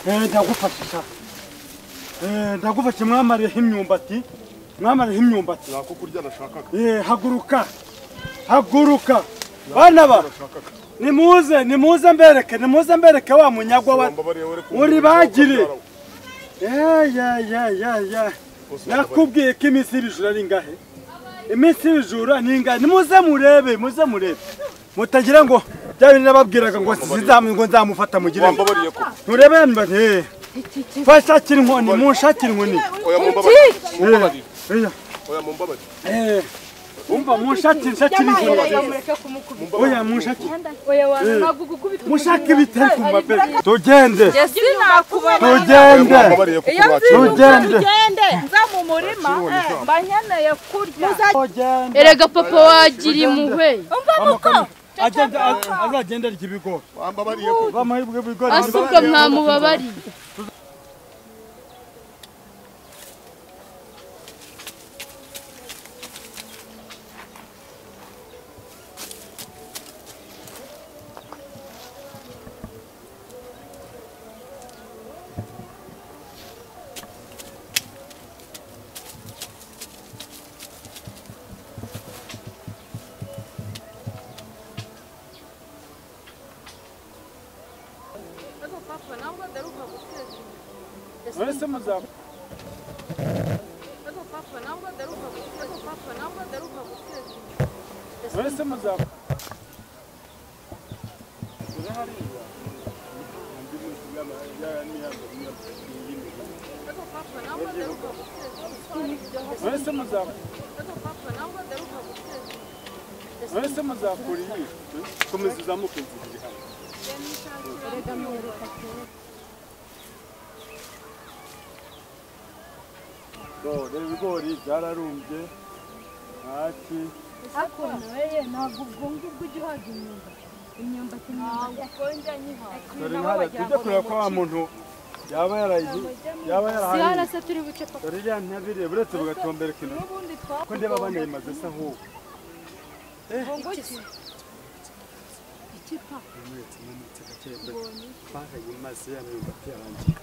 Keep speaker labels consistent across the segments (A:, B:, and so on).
A: Ndagufashisha. Ndagufashe mwamariyeho imyumbati. Mwamariyeho imyumbati.
B: Nako kurya nashakaga.
A: Haguruka. Haguruka. Bana ba. Nimuze, nimuze mbereke, nimuze mbereke wa munyagwa wa. Uri bagire. Ya. Nakubwiye ko iminsi y'ibijura ari ingahe? Iminsi y'ibijura ni ingahe? Nimuze murebe, muze murebe. Mutagira ngo bya bintu nababwiraga ngo ngo nzamufata mugire. Nturebe mba Fashakira inkoni, munshakira inkoni.
B: Oya mumbabarire. Oya mumbabarire.
A: Umva munshakira nshakira inkoni. Oya munshakira.
C: Oya wana ntabwo gukubita.
A: Mushaka ibitari ku mabere. Tugende. Tugende. Tugende.
D: Tugende. Nza mu murima mba nkeneye kurya.
C: Erega papa wagira impuhwe.
D: Umva muko.
A: Agenda azagenda arya ibigori.
B: Wambabariye ko
A: bamuha ibigori.
C: Asubwa mwamubabariye.
A: Dore ibigori byararumbye ntaki
C: ariko nawe ntabwo ubwo ngubwo ujya uhaga imyumbati
A: nyihaga tujya kureba ko wa muntu yaba yarahaye
C: si hano se turi buce papa
A: dore iriya ntabire buretse bugatombera kino ko ndeba abana yimaze se ahubwo
C: iki papa
A: muretse gake barayimaze ya myumbati yarangiye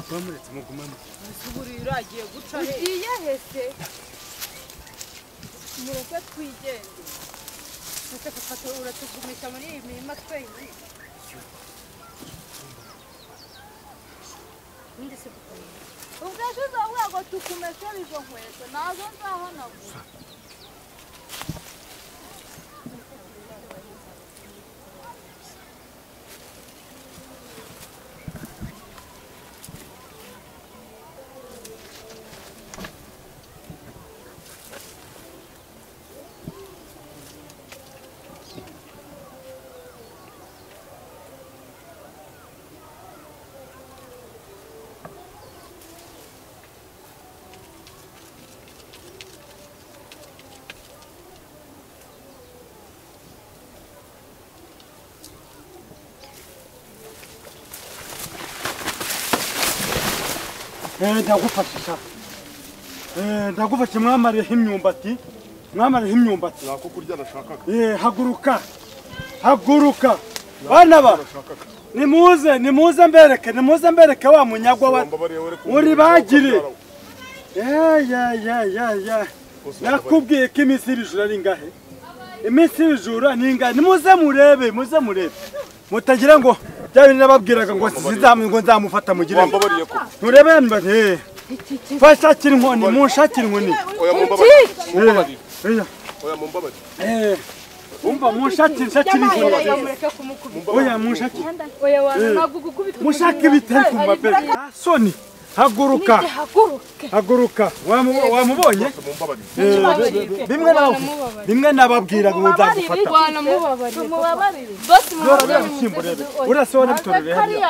A: bamuretse mugumamo
D: suburi uragiye guca he
C: ugiye hese
D: mureke twigende
C: ese papa uratugumisha muri iyi mirima twenyine ninde se papa
D: ubwashize avuga ngo tukumesere izo nkweto nazo nzahanagura
A: Ndagufashisha. Ndagufashe mwamariyeho imyumbati. Mwamariyeho imyumbati.
B: Nako kurya nashakaga.
A: Haguruka. Haguruka. Bana ba. Nimuze, nimuze mbereke, nimuze mbereke wa munyagwa wa. Uri bagire. Ya. Nakubwiye ko iminsi y'ibijura ari ingahe? Iminsi y'ibijura ni ingahe? Nimuze murebe, muze murebe. Mutagira ngo bya bintu nababwiraga ngo ngo nzamufata mugire. Nturebe mba Fashakira inkoni, munshakira inkoni.
B: Oya mumbabarire. Oya mumbabarire.
A: Umva munshakira nshakira inkoni. Oya munshakira.
C: Oya wana ntabwo gukubita.
A: Mushaka ibitari ku mabere. Soni. Haguruka. Haguruka. Wamubonye? Bimwe nawe. Bimwe nababwiraga ngo nzagufata.
C: Wanamubabarire. Bose
A: mubabarire. Urasona bitorere hariya.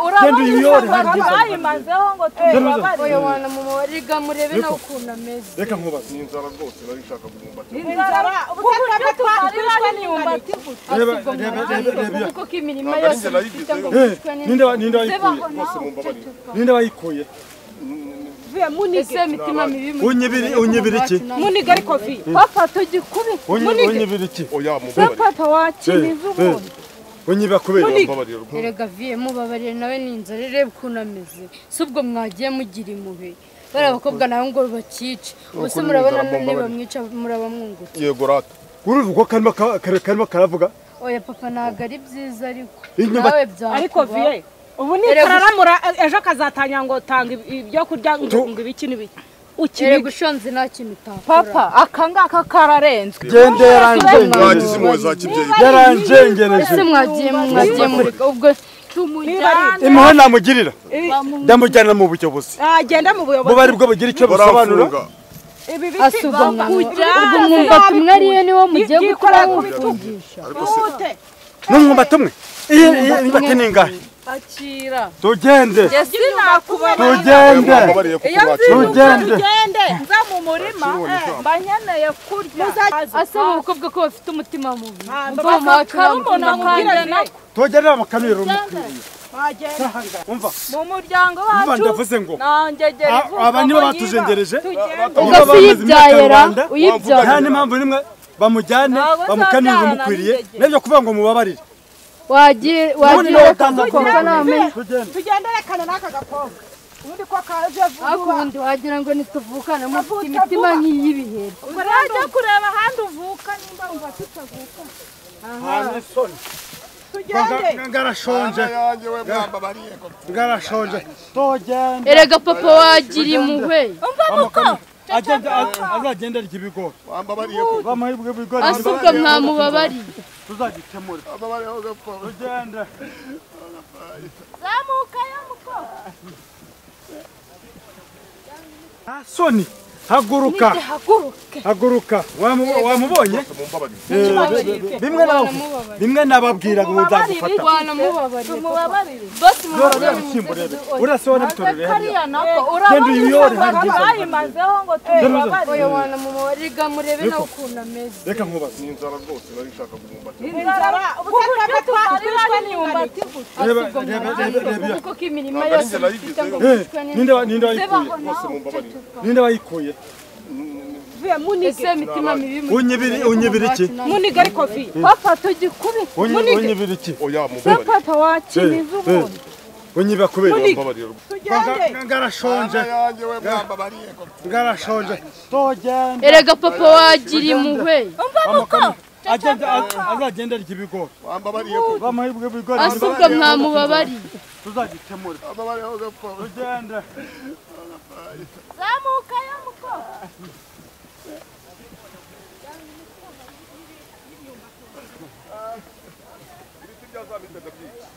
D: Urabona bayimazeho ngo tumubabarire.
C: Oya wanamubabarire murebe nawe ukuntu ameze.
A: Reka nkubaze.
B: Ni inzara rwose nari nshaka kumwumbati.
D: Inzara ubutaka twishwe n'imyumbati gusa.
A: Reba.
C: Kuko imirima yose
A: ninde wayikuye?
B: Bose mumbabarire.
A: Ninde wayikuye?
C: Ese mitima mibi
A: unyibiri iki?
D: Muniga ariko vi. Papa tugikubita.
A: Unyibiri iki?
B: Oya mumbabarire.
D: Papa wakiniza ubundi.
A: Unyiba kubera
C: erega viye mubabarire nawe ni inzara rebe ukuntu ameze si ubwo mwagiye mugira impuhwe bari abakobwa nawe ngo bakice ubuse murabona niba mwica muraba mwungutse
B: yego rata
A: uruvuga karimo karavuga
C: oya papa ntabwo ari byiza ariko nawe byakuba
E: ariko viye ubu ni kararamura ejo akazatanya ngo tanga ibyo kurya ngo ibiki n'ibiki
C: erega ushonze nta kintu utakora
D: papa aka ngaka kararenzwe
A: gende
B: mwagize impuhwe za kibyeyi
A: yaranjengereje
C: ese mwagiye mureka ubwo tumujyane
A: impuhwe namugirira ndamujyana mu buyobozi
E: agenda mu buyobozi
A: bo bari bwo bagira icyo basobanura
E: ibi biti
C: asubwa ubwo umwumbati umwe ariyo niwo mugiye gukora wufungisha
A: n'umwumbati umwe iyi imyumbati ni ingahe
D: akira
A: tugende
D: tugende
A: tugende
D: nza mu murima mba nkeneye kurya
C: asaba abakobwa ko bafite umutima mubi karumuna
D: kanjye nako
A: tugende bamukanurira umukwiriye umva
D: mu muryango wacu
A: ndavuze ngo
D: nangegera
A: aba nibo batujengereje
C: ubwo se uyibyayera uyibyara
A: nta n'impamvu nimwe bamujyane bamukanurira umukwiriye n'ibyo kuvuga ngo mubabarire
C: wagiye reka namenye
E: tugende rekana n'aka gakobwa ubundi ko kaje vuba
C: ariko ubundi wagira ngo ntituvukane mufite imitima nk'iy'ibiheri
D: urajya kureba ahandi uvuka nimba wumva tutavuka
E: tugende
A: ngarashonje ngarashonje tugende
C: erega papa wagira impuhwe
D: umva muko
A: azagenda arya ibigori bamuha ibigori
C: asubwa mwamubabariye
A: tuzagikemura tugende
D: zamuka yo muko
A: soni haguruka haguruka wamubonye bimwe nababwiraga ngo nzagufata urase wanabitorere hariya genda uyiyore
D: bayimazeho ngo tumubabarire
C: wanamubabarira murebe nawe ukuntu ameze
A: reka nkubaze
B: ni inzara rwose nari nshaka guhumbata
D: inzara ubu twarishwe n'imyumbati
A: reba
C: kuko imirima yose mufite ngo mwishwe
A: ninde wayikuye ninde wayikuye
C: ese imitima mibi
A: unyibira iki
E: muniga ariko vi
D: papa tugikubite
A: unyibira iki
B: oya mubabarire
D: papa wakiniza ubundi
A: unyiba kubera
E: tugende
A: ngarashonje ngarashonje tugende
C: erega papa wagira impuhwe
D: umva muko
A: azagenda arya ibigori bamuha ibigori
C: asubwa mwamubabariye
A: tuzagikemura tugende
D: zamuka yo muko
B: Ibiti byazamitaga byinshi.